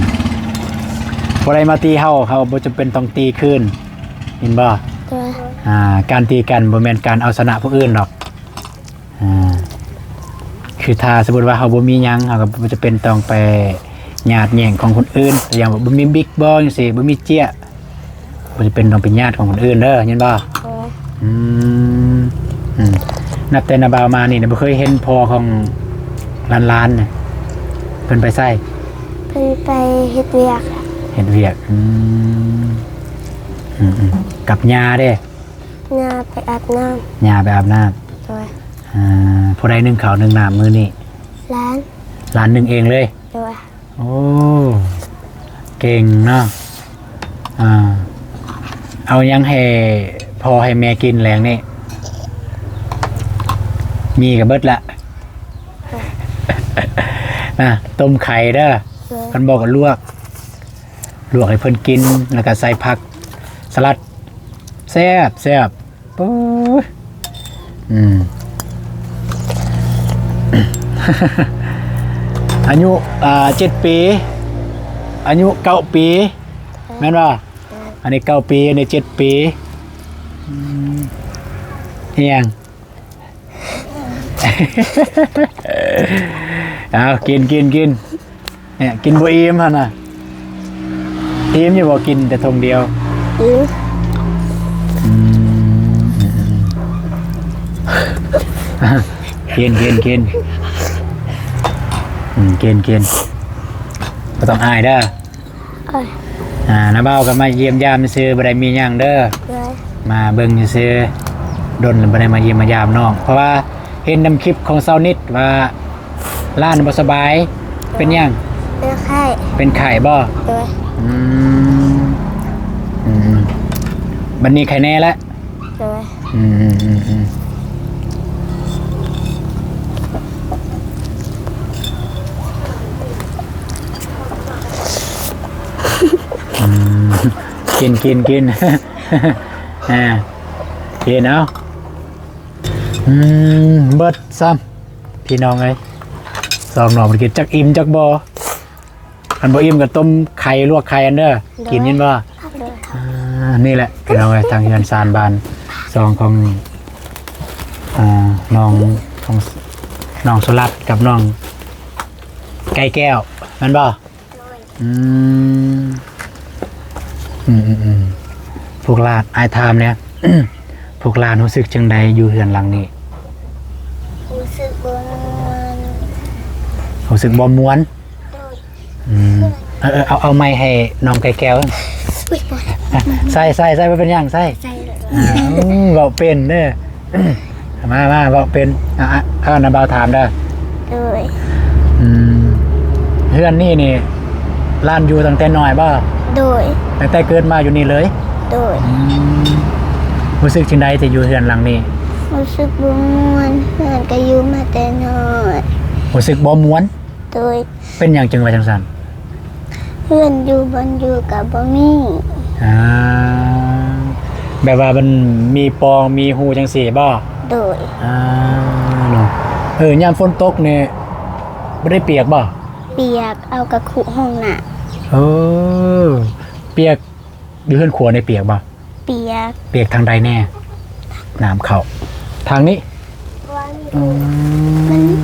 ຜູ້ໃດມາຕີເຮົາ ເຮົາບໍ່ຈຳເປັນຕ້ອງຕີຄືນ ເຫັນບໍ່? ໂດຍ ອ່າ ການຕີກັນບໍ່ແມ່ນການເອົາຊະນະຜູ້ອື່ນດອກ ອ່າ ຄືຖ້າສົມມຸດວ່າເຮົາບໍ່ມີຫຍັງ ເຮົາກໍບໍ່ຈຳເປັນຕ້ອງໄປ ຍາດແຍ່ງຂອງຄົນອື່ນ ຢ່າງວ່າບໍ່ມີບິກບໍ່ ຈັ່ງຊີ້ ບໍ່ມີເຈ້ຍ ບໍ່ຈຳເປັນຕ້ອງເປັນຍາດຂອງຄົນອື່ນເດີ ຍິນບໍ່? ໂດຍ. ອືມ ອືມ ນັບແຕ່ນ້າບ່າວມານີ້ນະ ບໍ່ເຄີຍເຫັນພໍ່ຂອງຫຼານໆນະ ເພິ່ນໄປໃສ? ເພິ່ນໄປເຮັດວຽກ. ເຮັດວຽກ ອືມ ອືມໆ ກັບຍ່າເດ້? ຍ່າໄປອາບນ້ຳ. ຍ່າໄປອາບນ້ຳ. ໂດຍ. ອ່າ ຜູ້ໃດໜຶ້ງເຂົ້າໜຶ້ງນ້ຳມື້ນີ້? ຫຼານ. ຫຼານໜຶ້ງເອງເລີຍ? ໂດຍ. ໂອ້ ເກັ່ງເນາະ. ອ່າ ເອົາຫຍັງໃຫ້ພໍ່ໃຫ້ແມ່ກິນແລງນີ້? ມີກໍເບິດລະ ນະ ຕົ້ມໄຂ່ເດີ. ໂດຍ. ຄັນບໍ່ກໍລວກ ລວກໃຫ້ເພິ່ນກິນ ແລ້ວກໍໃສ່ຜັກສະຫຼັດ ແຊບໆ. ໂອ້ຍ ອືມ ອາຍຸ ອ່າ ເຈັດປີ ອາຍຸເກົ້າປີ ແມ່ນບໍ່? ອັນນີ້ເກົ້າປີ ອັນນີ້ເຈັດປີ. ອືມ ອີຫຍັງ? ເອົາ ກິນ ກິນ ກິນ. ເອີ ກິນບໍ່ອີ່ມຫັ້ນນະ. ອີ່ມຢູ່ບໍ່? ກິນແຕ່ຖົງດຽວ. ອີ່ມ. ອືມ ກິນ ກິນ ກິນ. ອືມ ກິນ ກິນ ບໍ່ຕ້ອງອາຍເດີ. ເອີຍ ອ່າ ນ້າບ່າວກໍມາຢ້ຽມຢາມຊື່ໆ ບໍ່ໄດ້ມີຫຍັງເດີ. ໂດຍ. ມາເບິ່ງຊື່ໆ ດົນແລ້ວບໍ່ໄດ້ມາຢ້ຽມມາຢາມນ້ອງ ເພາະວ່າເຫັນນຳຄລິບຂອງຊາວນິດວ່າຫຼານບໍ່ສະບາຍ. ເປັນຫຍັງ? ເປັນໄຂ້. ເປັນໄຂ້ບໍ່? ໂດຍ. ອືມ ອືມ ບັດນີ້ໄຂ້ແນ່ແລ້ວ. ໂດຍ. ອືມ ອືມ ອືມ ອືມ ອືມ ກິນ ກິນ ກິນ ອ່າ ກິນເອົາ. ອືມ ເບິດຊ້ຳ ພີ່ນ້ອງເອີຍ ສອງນ້ອງມັນກິນຈັກອີ່ມຈັກບໍ່. ຄັນບໍ່ອີ່ມກໍຕົ້ມໄຂ່ ລວກໄຂ່ຫັ້ນເດີ. ໂດຍ. ກິນຍິນບໍ່? ໂດຍ. ອ່າ ນີ້ແຫຼະ ພີ່ນ້ອງເອີຍ ທາງເຮືອນຊານບ້ານຊ່ອງຂອງ ອ່າ ນ້ອງ ຂອງ ນ້ອງສຸລັດກັບນ້ອງໄກ່ແກ້ວ ແມ່ນບໍ່? ໂດຍ. ອືມ ອືມໆ ພວກຫຼານ ອ້າຍຖາມແດ່ ພວກຫຼານຮູ້ສຶກຈັ່ງໃດຢູ່ເຮືອນຫຼັງນີ້? ຮູ້ສຶກບໍ່ມ່ວນ. ຮູ້ສຶກບໍ່ມ່ວນ? ໂດຍ. ອືມ ເອີໆ ເອົາ ເອົາໄມໃຫ້ນ້ອງໄກ່ແກ້ວ. ອຸ້ຍ ບໍ່ໄດ້. ໃສ່ ໃສ່ ໃສ່ ບໍ່ເປັນຫຍັງ ໃສ່ ໃສ່ເລີຍ. ອືມ ເວົ້າເປັນເດີ ມາ ມາ ເວົ້າເປັນ. ອ່າ ເອົາ ນ້າບ່າວຖາມເດີ. ໂດຍ. ອືມ ເຮືອນນີ້ນີ້ ຫຼານຢູ່ຕັ້ງແຕ່ນ້ອຍບໍ່? ໂດຍ. ຕັ້ງແຕ່ເກີດມາຢູ່ນີ້ເລີຍ? ໂດຍ. ອືມ ຮູ້ສຶກຈັ່ງໃດທີ່ຢູ່ເຮືອນຫຼັງນີ້? ຮູ້ສຶກບໍ່ມ່ວນ ເຮືອນກໍຢູ່ມາແຕ່ນ້ອຍ. ຮູ້ສຶກບໍ່ມ່ວນ? ໂດຍ. ເປັນຫຍັງຈຶ່ງວ່າຈັ່ງຊັ້ນ? ເຮືອນຢູ່ ບ່ອນຢູ່ກໍບໍ່ມີ. ອ່າ ແບບວ່າມັນມີປ່ອງມີຮູຈັ່ງຊີ້ບໍ່? ໂດຍ. ອ່າ ເນາະ. ເອີ ຍາມຝົນຕົກນີ້ບໍ່ໄດ້ປຽກບໍ່? ປຽກ ເອົາກະຄຸຫ້ອງນ້ຳ. ເອີ ປຽກ ຢູ່ເຮືອນຄົວນີ້ປຽກບໍ່? ປຽກ. ປຽກທາງໃດແດ່? ນ້ຳເຂົ້າທາງນີ້. ອືມ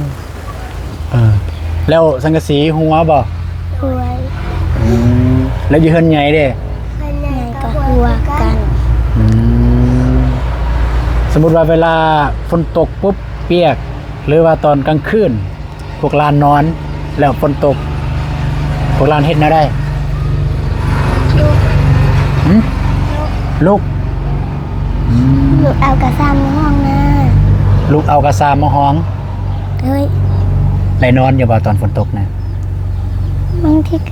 ເອີ ແລ້ວສັງກະສີຮົ່ວບໍ່? ຮົ່ວ. ອືມ ແລ້ວຢູ່ເຮືອນໃຫຍ່ເດ້? ເຮືອນໃຫຍ່ກໍຮົ່ວກັນ. ອືມ ສົມມຸດວ່າເວລາຝົນຕົກປຸບປຽກ ຫຼືວ່າຕອນກາງຄືນ ພວກຫຼານນອນແລ້ວຝົນຕົກ ພວກຫຼານເຮັດແນວໃດ? ລຸກ. ຫຶ? ລຸກ. ອືມ ລຸກເອົາກະຊາມມາຫ້ອງນະ. ລຸກເອົາກະຊາມມາຫ້ອງ. ໂດຍ. ໄດ້ນອນຢູ່ບໍ່ຕອນຝົນຕົກນະ? ບາງທີກໍ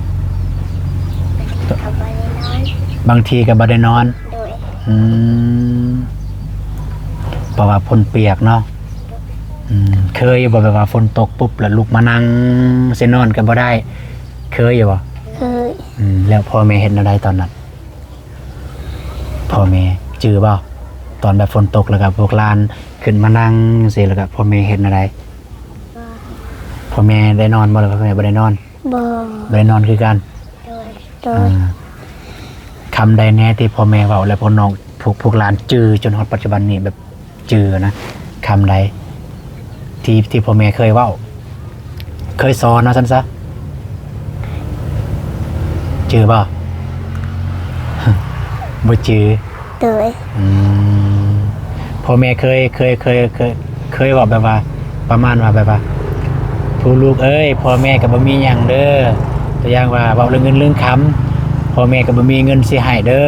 ບາງທີກໍບໍ່ໄດ້ນອນ. ໂດຍ. ອືມ ເພາະວ່າຝົນປຽກເນາະ. ອືມ ເຄີຍຢູ່ບໍ່ ແບບວ່າຝົນຕົກປຸບແລ້ວລຸກມານັ່ງໃສ່ນອນກໍບໍ່ໄດ້ ເຄີຍຢູ່ບໍ່? ເຄີຍ. ອືມ ແລ້ວພໍ່ແມ່ເຮັດແນວໃດຕອນນັ້ນ? ພໍ່ແມ່ຈື່ບໍ່? ຕອນແບບຝົນຕົກແລ້ວກໍພວກຫຼານຂຶ້ນມານັ່ງຊີ້ ແລ້ວກໍພໍ່ແມ່ເຮັດແນວໃດ? ພໍ່ແມ່ໄດ້ນອນບໍ່ ຫຼືພໍ່ແມ່ບໍ່ໄດ້ນອນ? ບໍ່ ບໍ່ໄດ້ນອນຄືກັນ. ໂດຍ. ໂດຍ. ອ່າ ຄຳໃດແດ່ທີ່ພໍ່ແມ່ເວົ້າ ແລ້ວພວກນ້ອງ ພວກ ພວກຫຼານຈື່ຈົນຮອດປັດຈຸບັນນີ້ ແບບຈື່ນະ ຄຳໃດທີ່ ທີ່ພໍ່ແມ່ເຄີຍເວົ້າ ເຄີຍສອນວ່າຊັ້ນຊະ? ຈື່ບໍ່? ບໍ່ຈື່. ໂດຍ. ອືມ ພໍ່ແມ່ເຄີຍ ເຄີຍ ເຄີຍ ເຄີຍ ເຄີຍເວົ້າແບບວ່າ ປະມານວ່າແບບວ່າ ຜູ້ລູກເອີຍ ພໍ່ແມ່ກໍບໍ່ມີຫຍັງເດີ ຕົວຢ່າງວ່າເວົ້າເລື່ອງເງິນເລື່ອງຄຳ ພໍ່ແມ່ກໍບໍ່ມີເງິນຊິໃຫ້ເດີ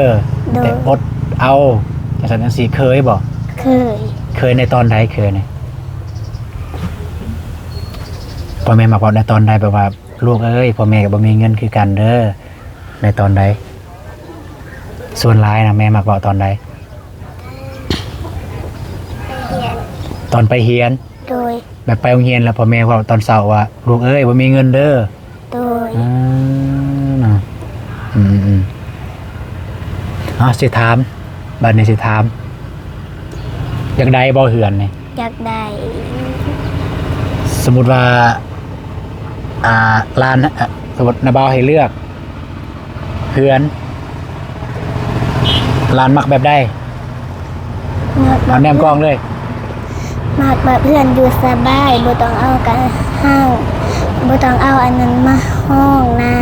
ໂດຍ. ແຕ່ອົດເອົາ ຈັ່ງຊັ້ນຈັ່ງຊີ້ ເຄີຍບໍ່? ເຄີຍ. ເຄີຍໃນຕອນໃດ? ເຄີຍໃນ ພໍ່ແມ່ມັກເວົ້າໃນຕອນໃດ? ແບບວ່າ ລູກເອີຍ ພໍ່ແມ່ກໍບໍ່ມີເງິນຄືກັນເດີ ໃນຕອນໃດ? ສ່ວນຫຼາຍນະ ແມ່ມັກເວົ້າຕອນໃດ? ຕອນໄປຮຽນ. ໂດຍ. ແບບໄປໂຮງຮຽນແລ້ວ ພໍ່ແມ່ເວົ້າຕອນເຊົ້າວ່າ ລູກເອີຍ ບໍ່ມີເງິນເດີ. ໂດຍ. ອືມ ເນາະ ອືມໆ ເອົາ ຊິຖາມ ບາດນີ້ຊິຖາມ ຢາກໄດ້ບໍ່ເຮືອນນີ້? ຢາກໄດ້. ສົມມຸດວ່າ ອ່າ ຫຼານ ສົມມຸດນ້າບ່າວໃຫ້ເລືອກເຮືອນ ຫຼານມັກແບບໃດ? ມັກແບບ ເອົາແນມກ້ອງເລີຍ. ມັກແບບເຮືອນຢູ່ສະບາຍ ບໍ່ຕ້ອງເອົາກະຫ້າງ ບໍ່ຕ້ອງເອົາອັນນັ້ນມາຫ້ອງນະ.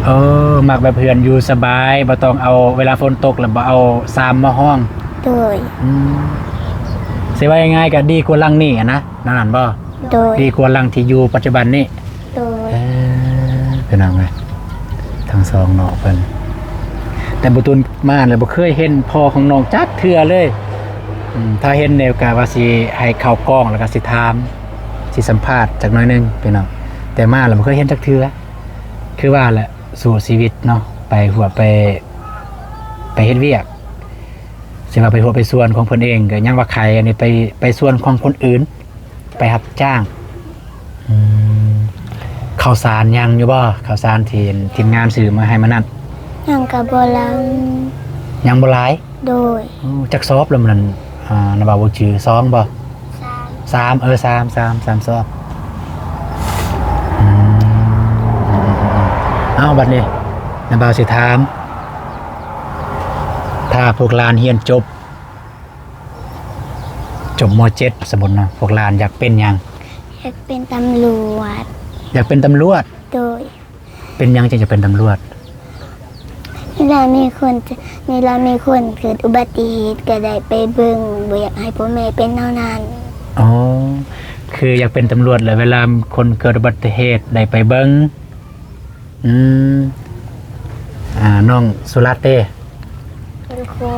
ເອີ ມັກແບບເຮືອນຢູ່ສະບາຍ ບໍ່ຕ້ອງເອົາ ເວລາຝົນຕົກແລ້ວບໍ່ເອົາຊາມມາຫ້ອງ. ໂດຍ. ອືມ ຊິວ່າງ່າຍໆ ກໍດີກວ່າຫຼັງນີ້ຫັ້ນນະ ແນວນັ້ນບໍ່? ໂດຍ. ດີກວ່າຫຼັງທີ່ຢູ່ປັດຈຸບັນນີ້. ໂດຍ. ເອີ ພີ່ນ້ອງເອີຍ ທັງສອງເນາະເພິ່ນ ແຕ່ບໍ່ຕູນມາແລ້ວບໍ່ເຄີຍເຫັນພໍ່ຂອງນ້ອງຈັກເທື່ອເລີຍ. ອືມ ຖ້າເຫັນແລ້ວກະວ່າຊິໃຫ້ເຂົ້າກ້ອງ ແລ້ວກະຊິຖາມ ຊິສຳພາດຈັກໜ້ອຍໜຶ່ງພີ່ນ້ອງ ແຕ່ມາແລ້ວບໍ່ເຄີຍເຫັນຈັກເທື່ອ. ຄືວ່າແຫຼະ ສູ້ຊີວິດເນາະ ໄປຫົວໄປ ໄປເຮັດວຽກ ຊິວ່າໄປຫົວໄປສວນຂອງເພິ່ນເອງກໍຍັງວ່າໄຄ ອັນນີ້ໄປ ໄປສວນຂອງຄົນອື່ນ ໄປຮັບຈ້າງ. ອືມ ເຂົ້າສານຍັງຢູ່ບໍ່? ເຂົ້າສານທີ່ທີມງານຊື້ມາໃຫ້ມື້ນັ້ນ ຍັງກໍບໍ່ລາຍ ຍັງບໍ່ຫຼາຍ. ໂດຍ. ໂອ້ ຈັກສອບແລ້ວມື້ນັ້ນ? ອ່າ ນ້າບ່າວບໍ່ຈື່ ສອງບໍ່? ສາມ ສາມ ເອີ ສາມ ສາມ ສາມສອບ. ອືມ ເອົາ ບັດນີ້ນ້າບ່າວຊິຖາມ ຖ້າພວກຫຼານຮຽນຈົບ ຈົບ ມ.ເຈັດ ສົມມຸດເນາະ ພວກຫຼານຢາກເປັນຫຍັງ? ຢາກເປັນຕຳຫຼວດ. ຢາກເປັນຕຳຫຼວດ? ໂດຍ. ເປັນຫຍັງຈຶ່ງຈະເປັນຕຳຫຼວດ? ເວລາມີຄົນ ເວລາມີຄົນເກີດອຸບັດຕິເຫດກໍໄດ້ໄປເບິ່ງ ບໍ່ຢາກໃຫ້ພໍ່ແມ່ເປັນແນວນັ້ນ. ອໍ ຄືຢາກເປັນຕຳຫຼວດ ແລ້ວເວລາຄົນເກີດອຸບັດຕິເຫດໄດ້ໄປເບິ່ງ. ອືມ ອ່າ ນ້ອງສຸລັດເດ? ເປັນຄູ.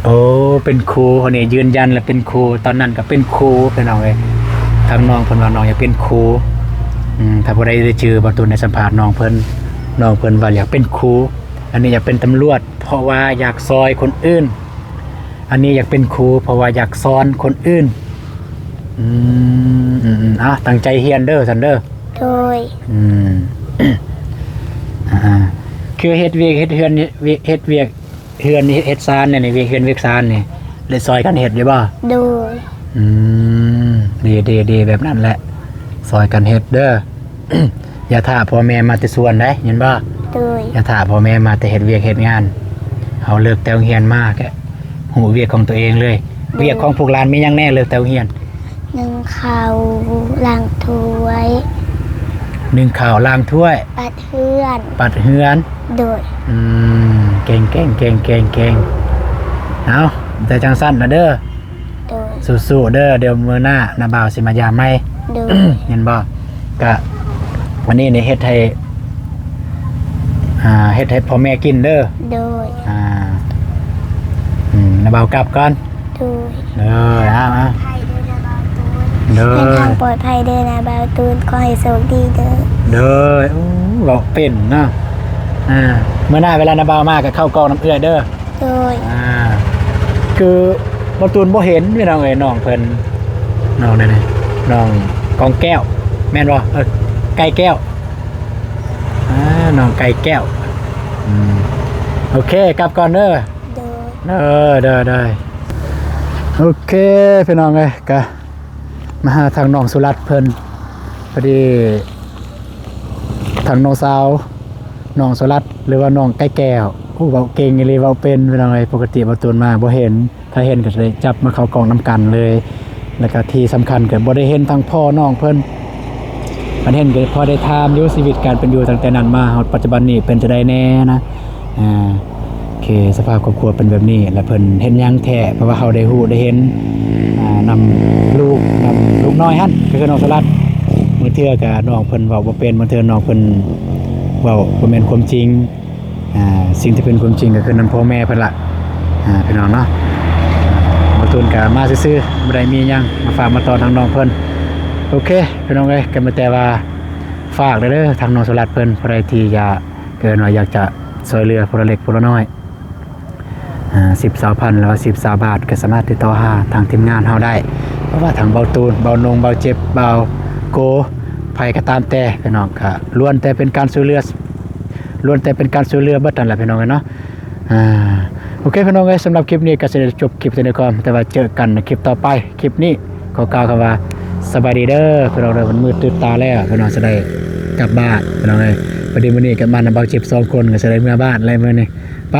ໂອ້ ເປັນຄູ ຄົນນີ້ຢືນຢັນແລ້ວເປັນຄູ ຕອນນັ້ນກໍເປັນຄູ ພີ່ນ້ອງເອີຍ. ທາງນ້ອງເພິ່ນວ່ານ້ອງຢາກເປັນຄູ. ອືມ ຖ້າຜູ້ໃດໄດ້ຈື່ ບ່າວຕູນໄດ້ສຳພາດນ້ອງເພິ່ນ ນ້ອງເພິ່ນວ່າຢາກເປັນຄູ ອັນນີ້ຢາກເປັນຕຳຫຼວດ ເພາະວ່າຢາກຊ່ອຍຄົນອື່ນ. ອັນນີ້ຢາກເປັນຄູ ເພາະວ່າຢາກສອນຄົນອື່ນ. ອືມ ອືມໆ ເອົາ ຕັ້ງໃຈຮຽນເດີ ຊັ້ນເດີ. ໂດຍ. ອືມ ອ່າ ຄືເຮັດວຽກເຮັດເຮືອນ ເຮັດວຽກເຮັດວຽກເຮືອນ ເຮັດຊານນີ້ ວຽກເຮືອນວຽກຊານນີ້ ໄດ້ຊ່ອຍກັນເຮັດຢູ່ບໍ່? ໂດຍ. ອືມ ດີໆໆ ແບບນັ້ນແຫຼະ ຊ່ອຍກັນເຮັດເດີ. ຢ່າຖ້າພໍ່ແມ່ມາແຕ່ສວນໄດ໋ ຍິນບໍ່? ໂດຍ. ຢ່າຖ້າພໍ່ແມ່ມາແຕ່ເຮັດວຽກເຮັດງານ ເຮົາເລີກແຕ່ໂຮງຮຽນມາກະຮູ້ວຽກຂອງຕົວເອງເລີຍ. ໂດຍ. ວຽກຂອງພວກຫຼານມີຫຍັງແດ່ ເລີກແຕ່ໂຮງຮຽນ? ໜຶ້ງເຂົ້າ ລ້າງຖ້ວຍ. ໜຶ້ງເຂົ້າ ລ້າງຖ້ວຍ. ປັດເຮືອນ. ປັດເຮືອນ. ໂດຍ. ອືມ ເກັ່ງໆໆໆ ເອົາ ແຕ່ຈັ່ງຊັ້ນນະເດີ. ໂດຍ. ສູ້ໆເດີ ດຽວມື້ໜ້ານ້າບ່າວຊິມາຢາມໃໝ່. ໂດຍ. ເຫັນບໍ່? ກະ ອັນນີ້ນີ້ເຮັດໃຫ້ ອ່າ ເຮັດໃຫ້ພໍ່ແມ່ກິນເດີ. ໂດຍ. ອ່າ ອືມ ນ້າບ່າວກັບກ່ອນ. ໂດຍ. ເດີ ເອົາໆ ໂດຍ ເດີນທາງປອດໄພເດີນ້າບ່າວຕູນ ຂໍໃຫ້ໂຊກດີເດີ. ໂດຍ. ໂອ້ ເວົ້າເປັນເນາະ. ອ່າ ມື້ໜ້າເວລານ້າບ່າວມາກໍເຂົ້າກ້ອງນຳເອື້ອຍເດີ. ໂດຍ. ອ່າ ຄືບ່າວຕູນບໍ່ເຫັນພີ່ນ້ອງເອີຍ ນ້ອງເພິ່ນ ນ້ອງນັ້ນນະ ນ້ອງກອງແກ້ວ ແມ່ນບໍ່? ເອີ ໄກ່ແກ້ວ. ອ່າ ນ້ອງໄກ່ແກ້ວ. ອືມ ໂອເຄ ກັບກ່ອນເດີ. ໂດຍ. ເດີ ເດີ ເດີ. ໂອເຄ ພີ່ນ້ອງເອີຍ ກະມາຫາທາງນ້ອງສຸລັດເພິ່ນ ພໍດີ ທາງນ້ອງສາວ ນ້ອງສຸລັດ ຫຼືວ່ານ້ອງໄກ່ແກ້ວ. ໂອ້ ເວົ້າເກັ່ງອີ່ຫຼີ ເວົ້າເປັນ ພີ່ນ້ອງເອີຍ. ປົກກະຕິບ່າວຕູນມາບໍ່ເຫັນ ຖ້າເຫັນກໍຈະໄດ້ຈັບມາເຂົ້າກ້ອງນຳກັນເລີຍ. ແລ້ວກໍທີ່ສຳຄັນກໍບໍ່ໄດ້ເຫັນທັງພໍ່ນ້ອງເພິ່ນ ຄັນເຫັນກໍພໍໄດ້ຖາມຢູ່ ຊີວິດການເປັນຢູ່ຕັ້ງແຕ່ນັ້ນມາຮອດປັດຈຸບັນນີ້ເປັນຈັ່ງໃດແດ່ນະ. ອ່າ ໂອເຄ ສະພາບຄອບຄົວເປັນແບບນີ້ ແລະເພິ່ນເຮັດຫຍັງແທ້ ເພາະວ່າເຮົາໄດ້ຮູ້ໄດ້ເຫັນ ອ່າ ນຳລູກ ນຳລູກນ້ອຍຫັ້ນ ກໍຄືນ້ອງສະຫຼັດ. ບາງເທື່ອກໍນ້ອງເພິ່ນເວົ້າບໍ່ເປັນ ບາງເທື່ອນ້ອງເພິ່ນເວົ້າບໍ່ແມ່ນຄວາມຈິງ. ອ່າ ສິ່ງທີ່ເປັນຄວາມຈິງກໍຄືນຳພໍ່ແມ່ເພິ່ນລະ ອ່າ ພີ່ນ້ອງເນາະ. ອ່າ ບ່າວຕູນກໍມາຊື່ໆ ບໍ່ໄດ້ມີຫຍັງມາຝາກມາຕ້ອນທາງນ້ອງເພິ່ນ. ໂອເຄ ພີ່ນ້ອງເອີຍ ກໍມີແຕ່ວ່າຝາກເດີ ທາງນ້ອງສະຫຼັດເພິ່ນ ຜູ້ໃດທີ່ຢາກ ເອີ້ນວ່າຢາກຈະຊ່ວຍເຫຼືອຜູ້ລະເລັກຜູ້ລະນ້ອຍ ອ່າ ສິບ ຊາວພັນ ຫຼືວ່າສິບ ຊາວບາດ ກໍສາມາດຕິດຕໍ່ຫາທາງທີມງານເຮົາໄດ້ ບໍ່ວ່າທາງບ່າວຕູນ ບ່າວນົງ ບ່າວເຈັບ ບ່າວໂກ ໃຜກໍຕາມແຕ່ ພີ່ນ້ອງ ກໍລ້ວນແຕ່ເປັນການຊ່ວຍເຫຼືອ ລ້ວນແຕ່ເປັນການຊ່ວຍເຫຼືອເບິດນັ້ນແຫຼະ ພີ່ນ້ອງເອີຍເນາະ. ອ່າ ໂອເຄ ພີ່ນ້ອງເອີຍ ສຳລັບຄລິບນີ້ກໍຊິໄດ້ຈົບຄລິບເທົ່ານີ້ກ່ອນ ແຕ່ວ່າເຈີກັນໃນຄລິບຕໍ່ໄປ. ຄລິບນີ້ຂໍກ່າວຄຳວ່າສະບາຍດີເດີ ພີ່ນ້ອງເດີ. ມັນມືດຕື່ນຕາແລ້ວ ພີ່ນ້ອງ ຊິໄດ້ກັບບ້ານ ພີ່ນ້ອງເອີຍ. ພໍດີມື້ນີ້ກໍມານຳບ່າວເຈັບສອງຄົນ ກໍຊິໄດ້ເມືອບ້ານແລ້ວມື້ນີ້. ໄປ